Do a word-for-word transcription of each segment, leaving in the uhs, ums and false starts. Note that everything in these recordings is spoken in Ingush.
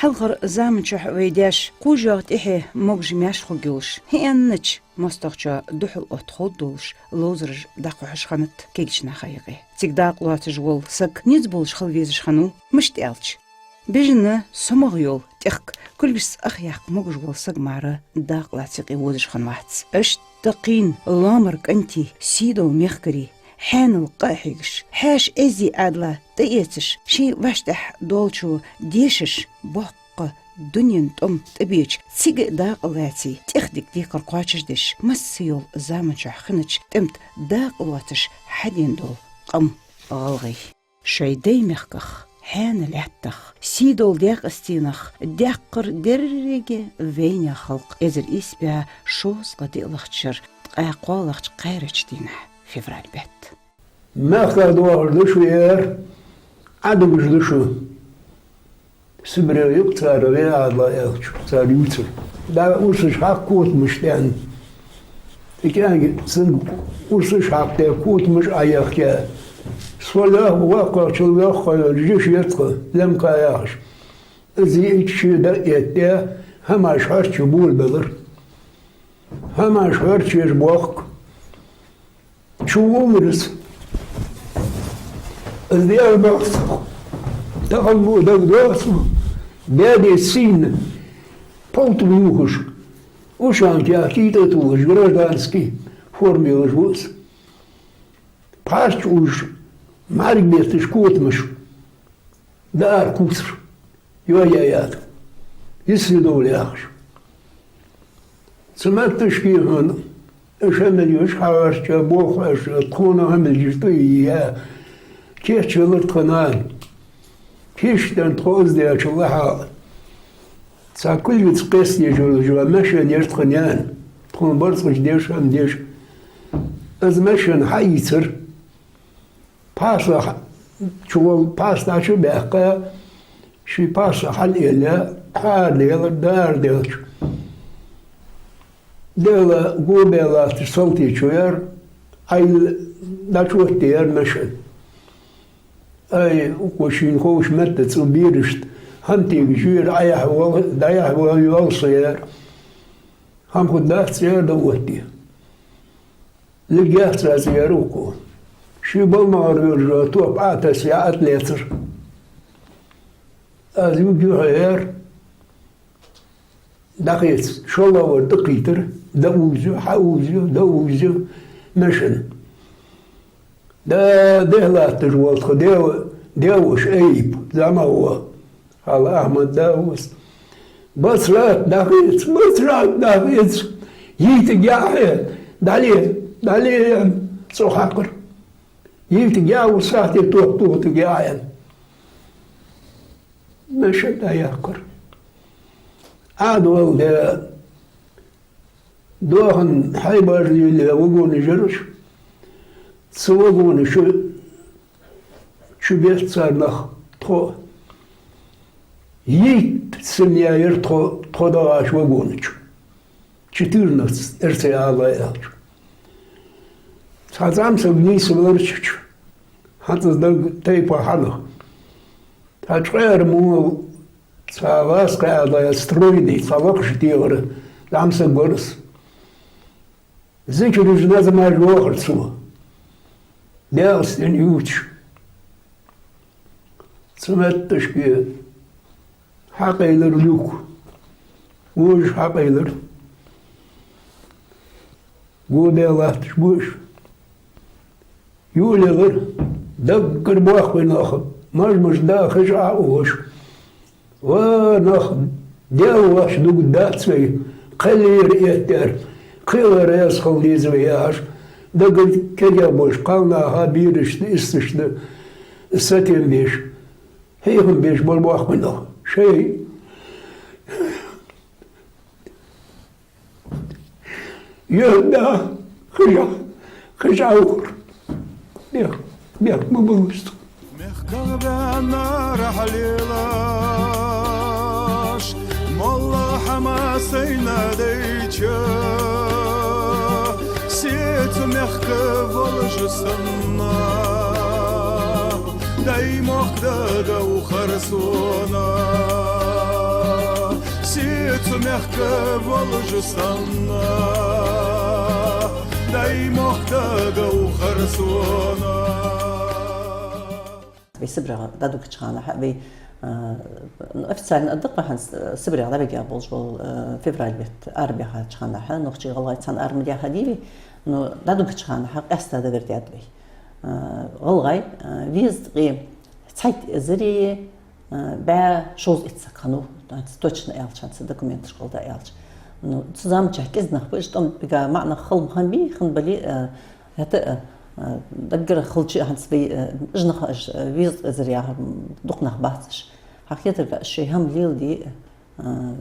Хьалхарча заман чухь вай даьша кхувш йоагӀа тӀехье могаш-маьрша хургйолаш, хӀаьта хӀанз а моастагӀчоа духьал отта ховргдолаш ловзараш дӀакхухьаш хиннад кегийча наха юкъе. Цига дакъа лоацаш вола саг низ болаш хила везаш хиннав, мишта аьлча, бежана, сомагӀа йола тӀехк кулгашца ах яккха могаш вола саг мара дакъа лаца юкъе возаш хиннавац. Иштта кхийна лоамара кӀантий, сий дола мехкарий, хьаьнала къа а хьегаш, хьаьша эзди Ӏаьдала тӀаэцаш, ший вӀаштӀехьа долчо дешаш, боккха дунен тӀом тӀабеча, цига а дакъа лаций, тӀехдика декхар кхоачашдеш, масса йола заман чухь хиннача тӀема тӀа дакъа лоацаш хьадена дола къам гӀалгӀай. Шоай даьй мехках, хьаьна лаьттах, сий дола Даькъастенах даьккхар деррига вайнаьха халкъ эзар ийс бӀаь шовзткъа диълагӀча шера ткъаь кхоалагӀча кхаьрача дийнахьа, февраль бетта. Мехках доахаш да шу, ер Ӏадугаш да шу. Сибре юкъе цар ве Ӏаьдала аьлча, цар ювцар. ДӀа урсаш хьакха котамаш тӀа. Тиканги санна урсаш хьакха котамаш Ӏоехка. Со лоаха воккхагӀчул воккхагӀа йола жиш яр тха, Лемка яхаш. Из йиъча ший дӀа а этта, хӀамаш хьарча болабелар. ХӀамаш хьарчаеш бохк. Чу воврас. Из дера бахсах. Тахан бу дагадоацу. Беде сийна. Палту юхаш. Ушанка яхкийта тулаш, гражданский форма йолаш ва из. Пхьарча уж мӀарг бетташ котамаш. Даар куцар. Йо, я, я. Йиссе довла яхаш. Цу метташке хьона, уж хӀама юш хьагӀарча, бохаш, тхона хӀама юш тӀа я. Кечвелар тха нана. Кийчденна тхо из дечул тӀехьагӀа. Цхьа кулгаца кхестаеш йола машен яр тха наьна. Тхона барзкъаш деш, хӀама деш. Из машен хьаийцар. Пхьарсах чувола пхьарс дӀачу а баьккха, ший пхьарсах хьалъелла, хьаараделар, даараделча. Дела, го бе латташ салтий чу яр, Ӏайла дӀачу оттаяр машен. Ай, укхо шийна ховш метта цу берашта хӀама тегаш яр, Ӏаяхьа вал-, дӀаяхьа вал-, йоал со яр. ХӀама хургдац яр, дӀаоттае. Лиггех цӀа яр укхо. Ший балмагара волча топ Ӏотесса, ӀотӀалецар. Аз юг юхьа яр. ДӀахеца, шоллагӀвар тӀакхийтар, дӀаувзаю, хьаувзаю, дӀаувзаю машен. Да, дехьа латташ вола тха дев-, деваша Айп, зӀамагӀа ва. Хьал Ахьмад да ва из. Басрат дӀахеца, Басрат дӀахеца. Йийтаргья Ӏа, дӀале, дӀале, аьнна, цӀогӀа хьакхар. Йийтаргья, укх сахьте топ тохийтаргья Ӏа, аьнна. Машен дӀаяьккхар. Ӏадвала де, доахан хьайбаш лелаеш вагонаш яр уж. Цу вагонаш чу, чу бетт цар нах, тхо. Йийтта семья яр тхо, тхо дагӀача вагона чу. Четырнадцать, эрсий Ӏаьдала аьлча. Цхьа зӀамсаг нийсвелар цу чу. ХӀанз из дага тайпа хьанах. Цхьа чкъаьра мо, цхьа вӀаскхи Ӏаьдала, стройный, цхьа лакхача дегӀара зӀамсаг вар из. Зикараш, назамаш йоахар цо. Даькъастен ювцаш. Цу метташке хьакъайлар люк. Вожаш хьакъайлар. Го бе латташ ба уж. Юлелар. Даггара боахк вай нах. Маж-маж да хиш а ухаш. Ва нах, дел ваш дуг дац вай, кхел яр эттар, кхелара яз хила деза вай яхаш, дагара кегий болаш, кхалнаха, берашта, исташта сатем беш, хьехам беш бар боахк вай нах. Шоай юхь да хижа, хижа ухар. Бех, бех, ма баллаш цо. Мехках баьннар хьалелаш, моллагӀа хӀама сайна дайча, се цу мехка волаш санна, даьй мохк дага ухар сона. Мехка волаш санна, дай мохк тӀа говхар сона. Вай СибрегӀа дӀадугача хана хьа вай, а, ну, официально а дакъа хӀанз, а, СибрегӀа дӀабегаш болаш бола, а, февраль бетта арабаьхача хана хьа, нохчий-гӀалгӀай цхьана ара ма даьхадий вай, но дӀадугача хана хьа къаьстта дагардоаладаьд вай. А, гӀалгӀай, а, везткъеи цхьайтта эзари, а, бӀаь шовзткъеи итт саг хиннав, хӀанз точно аьлча, хӀанз документашка кӀалда аьлча. Ну, цу заман чухь кӀезига нах ба, уж тӀом бигаш маӀа нах хала ма хиннабий, хиннабале, а, хӀаьта, а, а, даггара хилча хӀанз вай, а, уж нах, уж, а, везткъа эзар яхар, м, дукха нах бац уж. Хьахетарга, уж шоай хӀама леладе, а,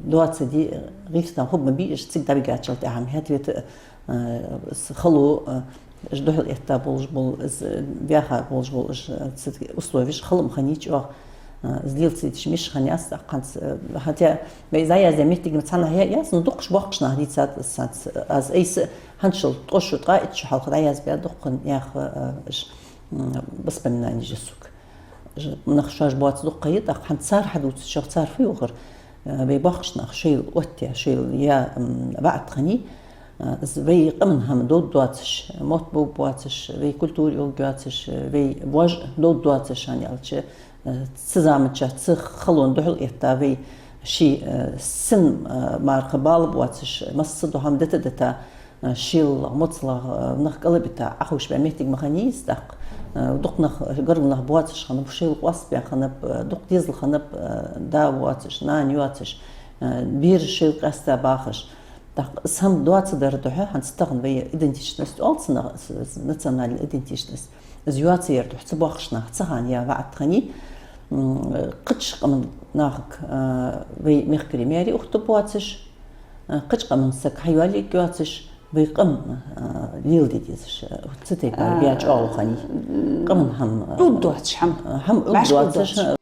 доацаде, гӀийртан хургба ма бий уж цига дӀабигачул тӀехьагӀа, хӀаьта вета, а, с-, хало, а, уж духьал этта болаш бола, из ваьха болаш бола уж, а, цига условеш хала ма хиннай чӀоагӀа, а, из лела ца дича мишта хиннай аз тӀаккха хӀанз, а, хӀаьта вай дӀаяздаь моттиг ма цхьаннахьа я-, яц, но дукхача боккхача наха дийцад из хӀанз, аз айса хӀанзчул ткъо шу, ткъаь итт шу хьалха дӀаязбаь дукха яха, а, уж, м, воспоминанеш я сога. Ж-, нах шоаш боаца дукха я, тӀаккха хӀанз цар хьадувцачох, цар фу йоахар, э, вай боккхача наха шоайла оттаяь, шоайла яь, м, ваӀад хиннай, э, из вай къаман хӀама довргдоацаш, мотт бовргбоацаш, вай культура йовргйоацаш, вай воаш довргдоацаш, хӀана аьлча, э, цу заман чухь цу халонна духьал этта вай ший, э, син, э, мара кхы бала боацаш, массадола хӀама дита-дита, э, шеллагӀа, моцалгӀа, э, нах кӀал а бита, Ӏохувшабаь моттиг ма хиннай из тӀаккха. Э, дукха нах, гаргара нах боацаш хиннаб, шоайла къоастабаь хиннаб, э, дукха дезал хиннаб, э, да воацаш, нана йоацаш, э, бераш шоайла къаьста бахаш. ТӀаккха из хӀама доацадар духьа, хӀанз тахан вай идентичность оал цунах, с-, с-, национальная идентичность. Из йоацаяр духьа цу боккхача наха цу хана яь ваӀад хиннай, м, кхыча къаман нахага, э, вай мехкарий маьре ухийтаргбоацаш, э, кхыча къаман саг хьайоалаергйоацаш, вай къам, э, леладе дезаш, э, цу тайпара баь чӀоагӀо хиннай. Къаман хӀама, э, Ӏовдоацаш хӀама. Э, хӀама Ӏовдоацаш.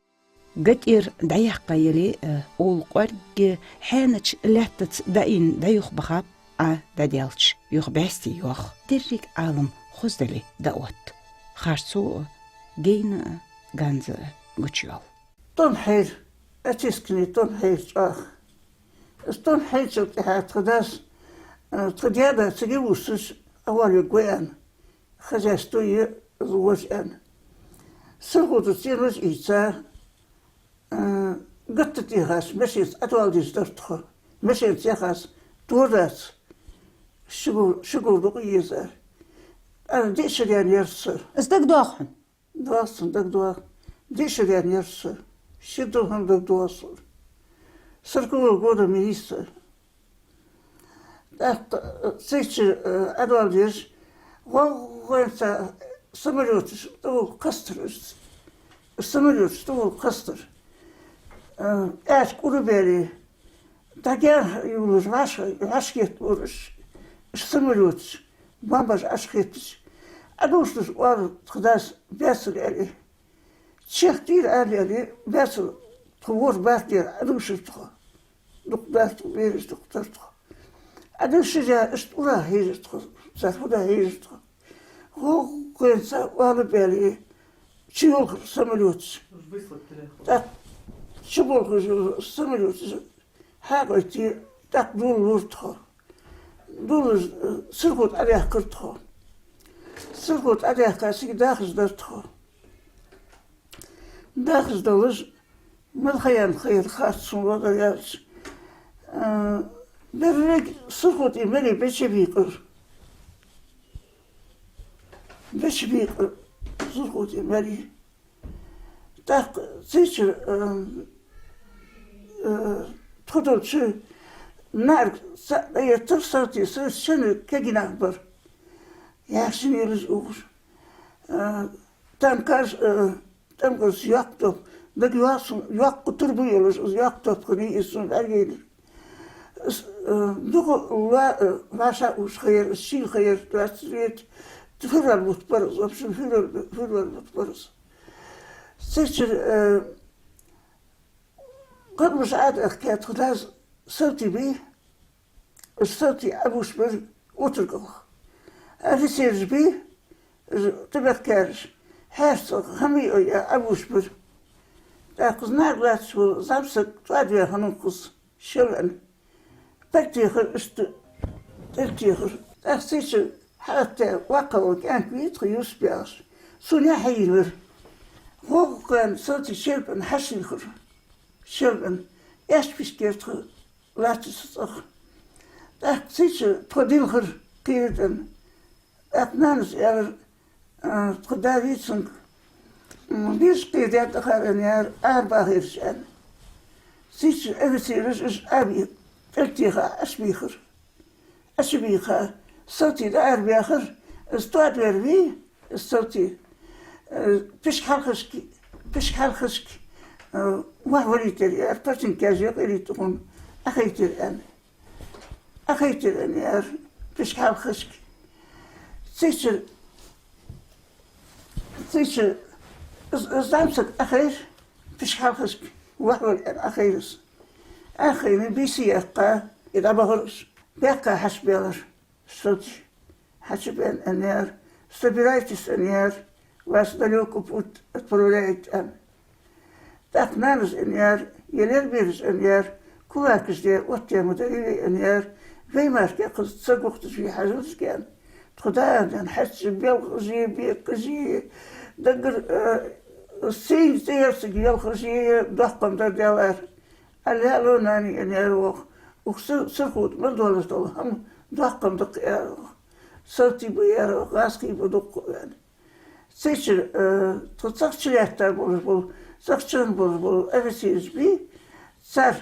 ГатӀера дӀаяьккха яле а, ола кӀоарга хьаьнача лаьттаца дӀаийна дӀаюхабахаб Ӏа дӀадаьлча, юха бӀаьсти йоах. Деррига Ӏалам хоза дале дӀаотт. Харцо а, гайна а, ганза а гучайоал. ТӀом хьайра, Ӏотискане тӀом хьайра чӀоагӀа. Из тӀом хьайначул тӀехьагӀа тха дас, э, тха даь-да цига вувцаш, Ӏовоалавергва аьнна, хозяйство я из вож аьнна. Сархота цӀенош ийца, э, гатта тӀехьа машенаца Ӏодоаладеш дар тхо. Машенаца яхаш, тӀа дац, ши гур-, ши гур дукъа езар. Ара диъ шу даьнна яр са. Из дагадоагӀий хьона? ДоагӀа сона, дагадоагӀа. Диъ шу даьнна яр са. Ши ду хӀама дагадоагӀа сона. Сорокового года ма йий са. ТӀаккха, э, цигача, э, Ӏодоаладеш, гӀо-, гӀойнца самолёташ тӀагӀолла кхестар уж. Самолёташ тӀагӀолла кхестар. Э, аьчка ура баьле, дӀагаьна йолаш вӀаши-, вӀашагӀеттабора уж, уж самолёташ, бомбаш Ӏохеттача. Ӏодувшаш оал тха дас, баьцар аьле. Чехка дийра аьле, баьцар, тхо ворхӀ барт дера Ӏодувшар тхо. Дукха барт бераш дукха тар тхо. Ӏодувшаш а, иштта ура хьежар тхо, цар фу да хьежар тхо. ГӀо-, гӀойнца оалабаьле, чуйолхар самолёташ. ТӀаккха чуболхаш самолёташ хьакъойтте, тӀаккха доладора тхо. Долаш, э, Сархота Ӏодаьхкар тхо. Сархота Ӏодаьхка цига дахаш дар тхо. Дахаш далаш, мел ха яьннай хайра харц сона вагӀар яьлча. Э, берригаш Сархота маьре беча бийкъар. Беча бийкъар Сархота маьре. ТӀаккха цигача, э, э, тхо долча наӀарга цаӀ дӀаеттар, салтий, са шин кагий нах бар. Яхаш шин елаш угӀаш. Э, танкаш, э, танкаш йоккха топ. ДагайоагӀа сона, йоккха турба йолаш, из йоккха топ хиннай из сона бӀаргайдар. С-, э, дукха ла-, э, вӀашагӀуш ха яр из, шийла ха яр, двадцать лет. Февраль бутт бар из, в общем, февраль, февраль бутт бар из. Цигача, э, къамаш Ӏодаьхка тха дас салтий бий, уж салтий Ӏобувш бар отрогах. Офицераш бий, уж тӀабехкараш, хьаьрцагӀа, хӀама йоӀ а Ӏобувш бар. ТӀаккха из наӀарга латташ вола зӀамсаг тӀадваь хиннав-кх из. шелваьнна. ТӀатехар, иштта тӀатехар. ТӀаккха цу чу хьаэтта воккха вола кӀаьнк вий тха Юсуп яхаш. Цо наьха хьийна вар. ГӀогӀукхарна салтий шелпан хьашт хилхар. Шелпан. Аьшпишкера тха латтача цӀагӀа. ТӀаккха цу чу тхо дилхар кхераденна. ТӀаккха нанас аьлар, а, тха да вий цунга, м, беш кхедаьд тӀаккха аьнна яр, арабахараш аьнна. Цу чу офицераш уж аби тӀатеха Ӏочубийхар. Ӏочубийха, салтий дӀаарабаьхар, из тоадаваьр вий, из салтий, э, пишкахьалхашка, пишкахьалхашка, э, вахвалийтар яр, пачинкаж йокъалийта хьона, Ӏохайтар аьнна. Ӏохайтар аьнна яр, пишкахьалхашка. Цу чу, цу чу, из, из зӀамсаг Ӏохайра, пишкахьалхашка вахвала аьнна Ӏохайра из. Ӏохайна бийса яьккха, из дӀабахар уж. Баьккха хьачубаьлар. Салтий хьачубаьнна аьнна яр, собирайтесь аьнна яр, вас в далёкий путь отправляют аьнна. ТӀаккха нанас аьнна яр, е лелабераш аьнна яр, кулакаш де оттаяь ма дарий вай аьнна яр, вай мара кхы ца гутташ вий хьажалаш аьнна. Тхо даим аьнна хьаьрча белхаши, бекаши, даггара, э, сийна цӀерциг елхаши, доккха ма дар делар. Алло, алло, нани, аьнна яр оаха. Укх сир-, сирхо тӀа мел долаш дола хӀама доккха ма да-кх, аьлар оаха. Салтий ба, аьлар оаха, гӀазкхий ба дукха, аьнна. Цу чура, э, тха цӀагӀа чулаьтта болаш бола, цӀагӀа чу болаш бола офицераш бий, цар,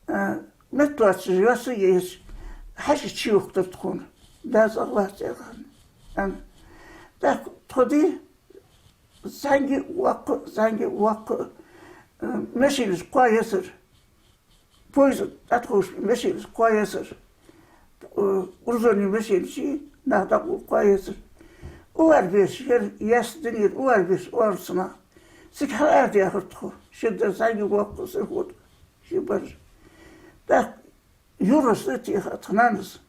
э, метталоацаш йоса еш, хьажкӀаш чуйохийтар тхона. Да цӀагӀа латт, аьнна. ТӀаккха тхо ди, зӀамига воккха, зӀамига воккха, э, машинаш кхоаесар. Поезд тӀатохаш машинаш кхоаесар. Э, грузовой машинаш, нах дӀакхоаесар. Уваьр беш яр, яьсса динера уваьр беш оалар цу наха. Цига хьаларадаьхар тхо. Ши дар зӀамига воккха сирхо тӀа. Ши бар. ТӀаккха юргӀаз тӀатеха тха нанас.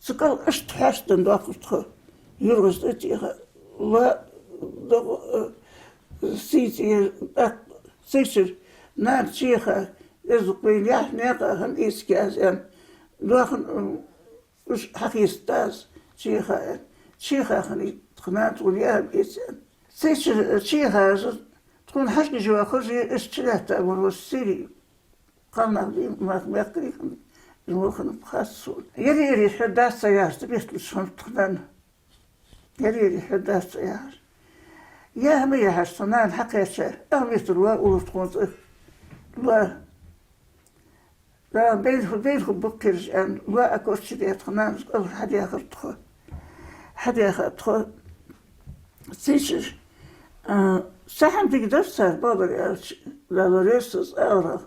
Цу кӀал иштта хьаьрчаденна доахар тхо. ЮргӀаз тӀатеха. Ла, догӀа, э, сийца, тӀаккха цу чура нана чуеха, из вайна яхь наькъа хӀама эца кхы аз, аьнна. Доахан, э, уж хьахеста аз, чуеха, аьнна. Чуеха хиннай тха нана, тхона яхь эца, аьнна. Цу чура, э, чуеха аз, тхона хьажкӀаш йоахаш, из чулаьтта болаш сири. Кхалнах бий, мах мехкарий хиннаб, из мо хиннаб хац сона. Яри-яри хьоьддац ца яхаш, тӀабетталуш хиннад тха нана. Яри-яри хьоьддац ца яхаш. Яхь ма яхьаш, тха нана хьакхаьчар, ах метр лоа уллар тхона цӀагӀа. Лоа. Да, бейрху, бейрху баккхираш аьнна, лоа а корчадаь тха нанас кӀал хьадаьхар тхо. Хьадаьха тхо. Цу чура, а, цхьа хӀама дика дар цар, бакъдар аьлча, Дала раьза хилва царна.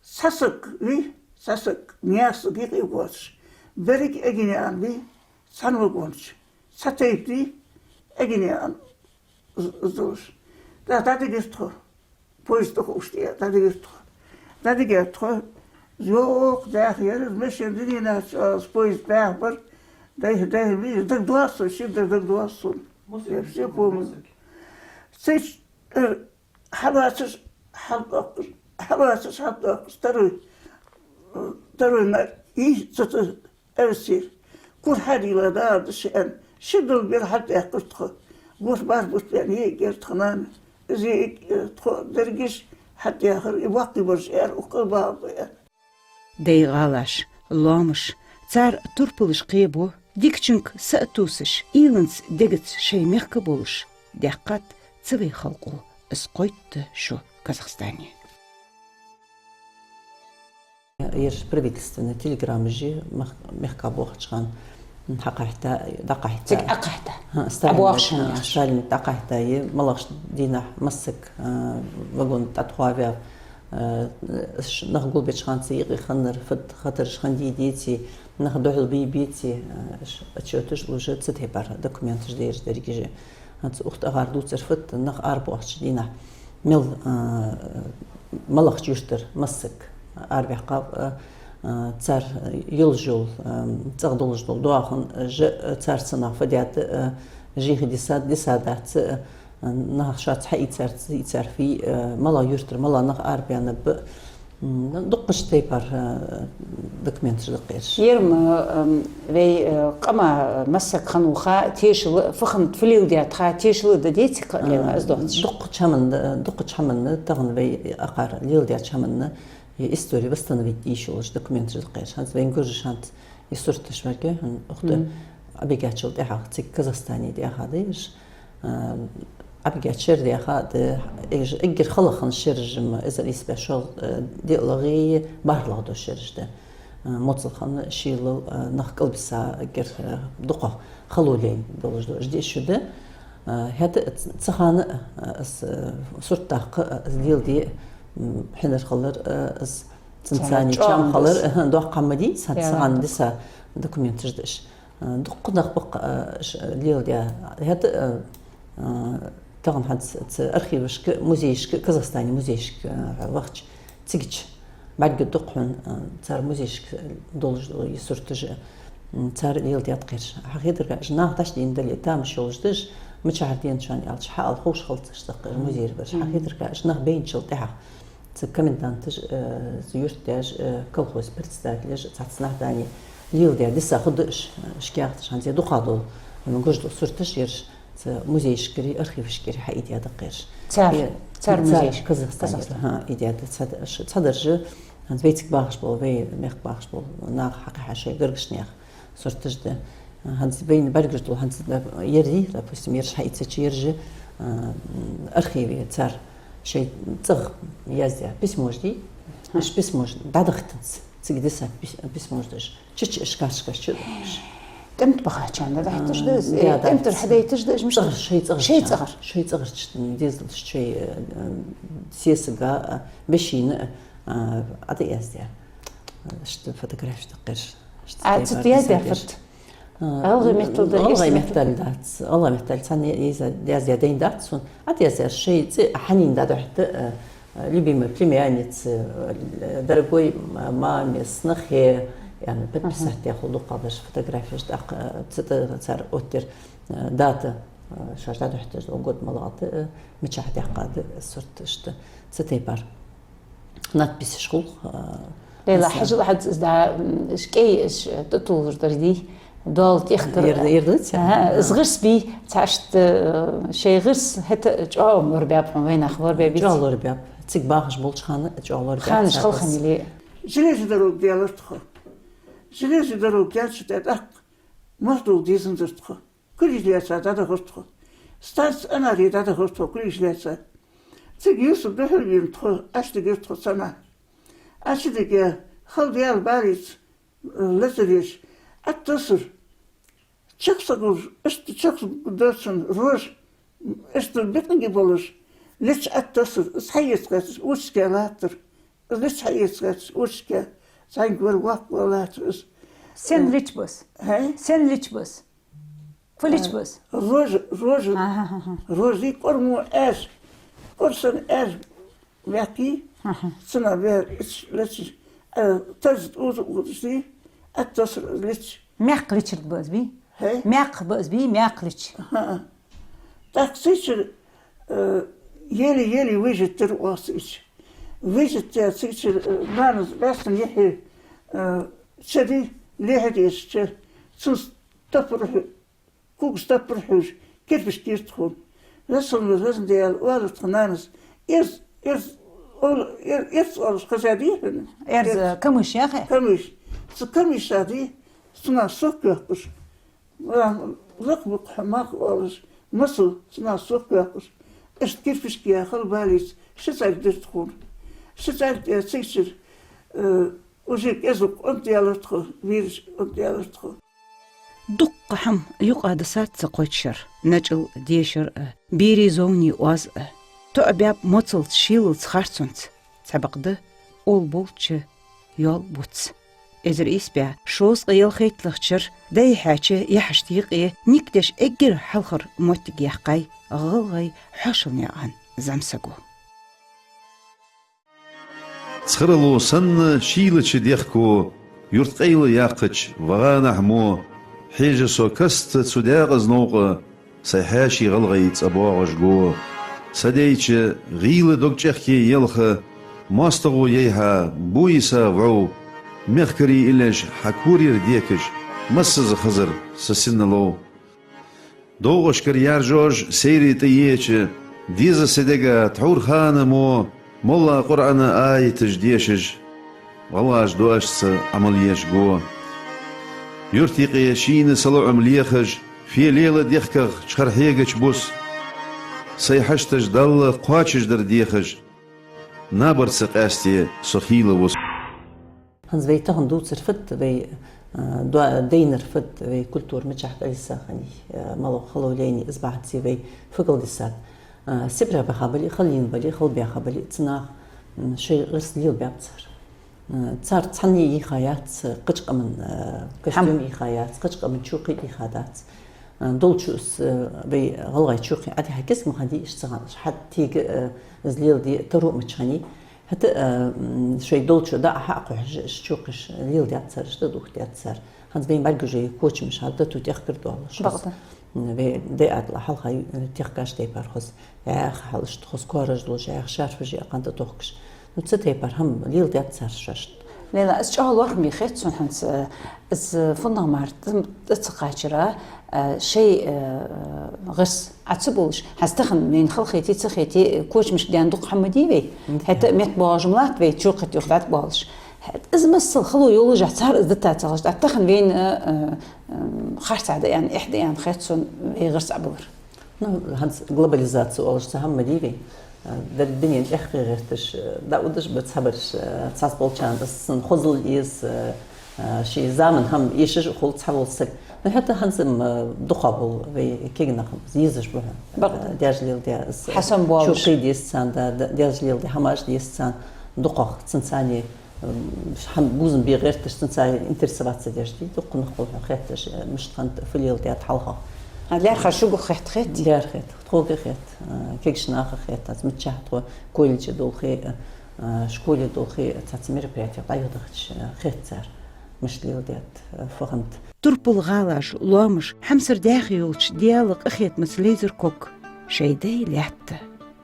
Цхьа саг вий, цхьа саг, наьха саг юкъе воацаш. Беррига эггара яьннай, цхьан вагон чу. Цхьа тайпа дий, эггара яьннай з-, зулаш. ДӀа-, дӀадигар тхо. Поезд тӀаховш тӀа дӀадигар тхо. ДӀадигар тхо. Йоккха даьха яр, машен дунен чу оалаш поезд баьхабар. Дайха, дайха, вижа, дагадоагӀа сона, ши дар дагадоагӀа сона. Мосаг, я все помню. Мосаг. Цу чу, э, хьалоацаш, хьалтӀоаккхаш, хьалоацаш, хьалтӀоаккхаш, второй, э, второй на, и, ца, ца, Эвсир, кура хьадийла дагӀа да шиъан, ши дулбер хьатӀадаьккхар тхо. Гуш бархӀ бутт ваьнна йиӀиг яр тха нана. Из йиӀиг, э, тхо дерригаш хьатӀаяьхар, и боккхий бараш аьлар, укх кӀал бахаб аьлар. Дай гӀалаш, лоамаш, цар турпалаш кхебу, дикачунга са а тувсаш, уйланца, дегаца шоай мехка болаш, даьккхад цу вай халкъо из кхойтта шу Казахстане. Ераш правительственни телеграммаш мех-, мехка боахача хана хьакхаьчад, дӀакхаьчад. Цига Ӏокхаьчад. ХӀа, Сталин, ӀобоагӀаш хинна, а, яхаш. Сталин дӀакхаьчад, е малагӀча дийнахьа массаг, а, вагон тӀатохаваьв, а, ш-, нах гулбеча хана цу юкъе хиннар фуд хатараш хиннадий, деций, нах духьал бий, беций, а, ш-, отчёташ уже цу тайпара документаш да ераш дерригаш. ХӀанз укх тӀагӀара дувцар фуд, нах арабоахача дийнахьа мел, а, малагӀча юртара массаг арабаьккхаб, а, а, цар йолаш йола, а, цӀагӀа долаш дола доахан, а, жа, а, цар цунах фу даьд, а, жихи дисад, дисадац, а, нах шоаца хьаийцар, ца ийцар фий, а, малагӀа юртара малагӀа нах арабаьннаб, М, дуккхача тайпара, э, документаш да кхераш. Ер-м, э, м, вай, э, къаман, э, массаг хинна ва ха, тешал, фу хиннад, фу леладаьд ха, тешал да деций кхы, э, аз доацаш. Дуккхача хӀаман, э, дуккхача хӀаман, тахан вай акхар леладаьча хӀаман, э, истори восстановить де йиш йолаш документаш да кхераш. ХӀанз вайна гуржаш хӀанз из сурташ варга, хӀанз укх тӀа Ӏобигачул тӀехьагӀа цига Казахстане даьха да ераш. А, Ӏобигача шера даьха да, уж эггара хала хинна шераш-м, эзар ийс бӀаь шоллагӀа, э, диълагӀеи бархӀлагӀа дола шераш да. А, моцал хинна, шийлал, а, нах кӀалбиса, эггара, а, дукха хало лайна долаш да, уж диъ шу да. А, хӀаьта ц-, цу хана, а, аз, а, сурт даккха, а, аз леладе, м, хьинар хилар, а, аз цунца чам хилар, аха, доккха хӀама ма дий, цхьан цу хана диса документаш да уж. А, дуккха нах ба-кх, а, ш-, леладаь. ХӀаьта, а, а, тахан хӀанз ц-, архивашка, музейшка, Казахстане музейшка, а, вахача, цигача бӀаргадоаккх хьона, а, цар музейшка долаш дола из сурташ, м, цар леладаьд кхераш. Хьахетаргда, уж наха дӀачудена дале, тамаш йолаш да уж, мичахьара денад шоана аьлча, хьаала ховш хилац уж, тӀаккха уж музейра бараш. Хьахетаргда, уж нах байначул тӀехьагӀа цу коменданташа, э, цу юртдаьша, э, колхоза председателаша, цхьацца нах дани леладаь диса хургда уж, э, уж каьхаташ, хӀанз ер дукха дола, хьона гуш дола сурташ ераш цу музейшкареи архивашкареи хьаийдаь да кхераш. Цар, э, цар, цар музейшка? Казахстанера, Казахстан. Ха, ийдаь да. Цхьа д-, ш-, цхьадараш, хӀанз вай цига бахаш бола, вай мехка бахаш бола наха хьакхихьа шоай гаргарча наьха сурташ да. ХӀанз вайна бӀаргагуш дола, хӀанз, да, ер, допустим, ераш хьаийцача ераш, а, архиве цар шоай цӀагӀа яздаь письмош дий, уж письмош дӀадахийтанза, цига диса пис-, письмош да уж. Чу-чу уж карточкаш чу дӀадахийташ. ТӀем тӀа бахачарна дӀадахийташ да из? А, э, да, да. ТӀем тӀара хьадайташ да уж мишта? ЦӀагӀара, шоай цӀагӀарчарна. ШоайцӀагӀара. Шоай цӀагӀарча, э, дезалашта шоай, э, сесага, а, бешийна, а, ӀотӀаяздаь. Иштта фотографеш да кхераш. Иштта, а, цу тӀа яздаьр фуд? А, гӀалгӀай меттала да, гӀалгӀай меттала дац. ГӀалгӀай меттала цхьанне из яздаь дайна дац сона. ӀотӀаяздаьр шоай цӀи, хьанна дӀадахьийта, а, любимой племяннице, э, дорогой м-, маме, снохе, аьнна, подписать даь хул дукхагӀдараш, фотографеш, тӀаккха, э, цу тӀа цар оттадаьр, э, дата, э, шоаш дӀадахьийташ дола год малагӀа да, э, мичахьа даьккха да, сурт иштта, цу тайпара надписаш хул, э, Лейла, хьажал хьа из да, м, шкей, ш-, тӀатуллуш дар дий, доал тӀехкар. Ер-, ерлац, аха, а? Из гӀирс бий, цхьа иштта, э, шоай гӀирс хӀаьта чӀоагӀа лорабаьб хьона, вайнаха лорабаьб. ЧӀоагӀа лорабаьб. Цига бахаш болча хана чӀоагӀа лорабаьб. Ханаш халханиле. Железная дорога даьлар тхо. Железная дорога даьлча тӀаккха моздол дезанзар тхо. Кулгаш лаьца дӀадахар тхо. Станица Анари дӀадахар тхо кулгаш лаьца. Цига Юсуп духьал вена тхо, Ӏочудигар тхо цу наха. Ӏочудига, хала Даьла балийца, э, лазар еш, ӀотӀатоссар. Чакх сагулаш, иштта чакх доацаш рожа, иштта бекъинге болаш, леча ӀотӀатоссар, из хьаэца гӀерташ, участке латтар. Из леча хьаэца гӀерташ, участке, цхьанга вар воккха вар латтар из. Сенна леча ба из? ХӀа? Сенна леча ба из? Фу леча ба из? Рожа, рожа. Аха, аха. Рожа, кӀор мо Ӏаьржа, кӀор санна Ӏаьржа ваьккхе, цунах вер ич леча, э, тарз тӀа уза узаш дий, ӀотӀатоссар из леча. Маькх лечарг ба из бий? ХӀа? Маькх ба из бий, маькх леча. Аха. ТӀаккха цигачара, э, еле-еле выжить дир оаха цигача. Выжить даь цигачара, э, нанас бӀаьстан яхье, э, чу дий, лехьа дезача, цунца топпар хьу-, когаш топпар хьувш, кирпишк йир тхона. Веза хилва, Веза Даьла, оалар тха нанас. Эрз, эрз, ол-, эр-, эрз оалаш хезадий хьона? Эрз, эрз, камыш яхе? Камыш. Цу камыша дий, цунах сок йоаккхаш. Ва, лакха ба-кх хьо, мах оалаш, масал, цунах сок йоаккхаш. Иштта кирпишк яь хала балийца ши цӀалг дир тхона. Ши цӀалг тӀа цигачара, э, уже кӀезига къонтӀа даьлар тхо, бераш къонтӀа даьлар тхо. Дуккха хӀама юкъа дисад цу кхойтта шера: начӀал, дешар а, берий зовний оаз а. ТоӀабаьб моцалца, шийлалца, харцонца. Цхьабакъда, оал болча, йоал бувц. Эзар ийс бӀаь шовзткъеи ялхайтталагӀча шера дӀайихьача яхьашта юкъе никдеш эггара хьалхара моттиг яьккхай гӀалгӀай хьоашалгӀа наькъан зӀамсаго. Цхьарало санна шийлача дехко, юрт-къайла яьккхача вагӀанахьа мо, хьежа со каста цу даькъаза новкъа, сай хьаьший гӀалгӀай цӀа боагӀаш го. Са дайча гӀийла дог чӀехке елха, МоастагӀа йайхьа, буйса вӀов, мехкарий иллеш хьа корера декаш, массаза хазар са синна лов. ДовгӀашкара яржош сайре тӀаеча, деза са дега тхьовра хана мо, молла Къуръана аяташ дешаш, гӀалгӀаша доашца Ӏамал еш го. Юрта юкъе шийна салоӀам лехаш, фе лела дехках чхар хьегача бус, сай хьашташ Далла кхоачашдар дехаш, набарца къаьсте со хийла вус. ХӀанз вай тахан дувцар фуд, вай, а, до-, дайнар фуд, вай культура мичахьа кӀалйиса хиннай, а, малав хало лайнай, из бахьанца вай фу кӀалдисад. А, Сибре баха бале, хала йина бале, хала баьха бале, цу наха, м, шоай гӀирс лелабаьб цар. А, цар цхьанне йийха яц кхыча къаман, а, костюм йийха яц, кхыча къаман чокхи йийха дац. А, долчо из, а, вай гӀалгӀай чокхи Ӏадихьа кӀезига ма хиннадий, иштта ца хиннаш, хьатӀатега, а, из леладе таро а мича хиннай. ХӀаьта, а, м, шоай долчо дӀа а хьа а кхухьаш, иштта чокхаш леладаьд цар, иштта духьадаьд цар. ХӀанз вайна бӀаргагуш я кочамаш хьал да ту тӀехкар доаллаш. Бакъда. М, вай дай атла хьалха, э, техкаш тайпара хоза. ЯӀ хьал иштта хоза кораж луш, яӀ шарфаш я кханта тохкаш. Ну, цу тайпара хӀама леладаьд цар шоашта. Лейла, из чӀоагӀа лоархӀаме хет сона хӀанз, э, из фуннагӀа мара тӀа ца кхачара, э, шоай, э, гӀирс Ӏа ца бовлаш, хӀанз тахан вайна хала хете, ца хете, кочамашка даьнна дукха хӀама ма дий вай. Мгм. ХӀаьта меттабоагӀаш ма латт вай, чокхи тӀа юха дӀатӀабоалаш. ХӀаьта из масал хало йолаш, цар из дита ца хилча, тӀаккха тахан вайна, э, э, харцахьа да аьнна, эхь да аьнна хет сона вай гӀирс Ӏобалар. Ну, хӀанз глобализаци оалаш цхьа хӀама ма дий вай. Э, дар дунен тӀехьа гӀерташ, э, дӀаудаш ба цхьабараш, э, цхьаболчарна из санна хозал из, э, А, ший заман хӀама эшаш хул цхьавола саг. Ну, хӀаьта хӀанз-м, а, дукхагӀа хул вай кегий нах езаш ба хьона. Бакъда. А, даьша леладаь, с-, хьасам болаш. Чокхи деза царна, да, да, даьша леладаь хӀамаш деза царна, дукхагӀа цунца цхьана, м, хӀама бувзам бе гӀерташ, цунца интересоваться деш дий, дукха нах хул хьона хетташ, э, мишта хиннад, фу леладаьд хьалха. А, лаьрхӀа шуга хетт, хетт? ЛаьрхӀа хетт, тхога хетт, а, кегийча наха хетт, аз миччахьа тхо колледже долхе, а, а, школе долхе, цхьацца мероприятех дӀаюхадахача, а, хетт цар. Мишта леладаьд, э, фу хиннад. Турпал гӀалаш, лоамаш, хьамсара даьхе йолча Даьла къахетамца лайзар ког. Шоай дай лаьтта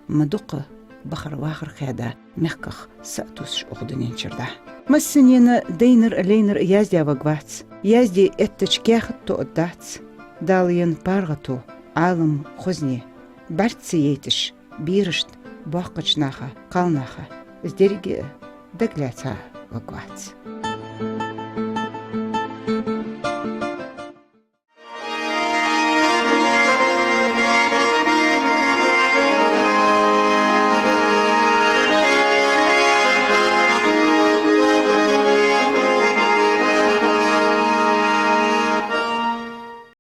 ма дукха бахар-вахар кхаьда мехках са а тувсаш укх дунен чура дӀа. Массанена дайнар а лайнар а яздаь варгвац, язде эттача каьхат тоъаргдац. Дала енна паргӀато Ӏалам хозне бӀарга ца яйташ, берашта, боккхача наха, кхалнаха, из деррига а дагалаьца варгвац.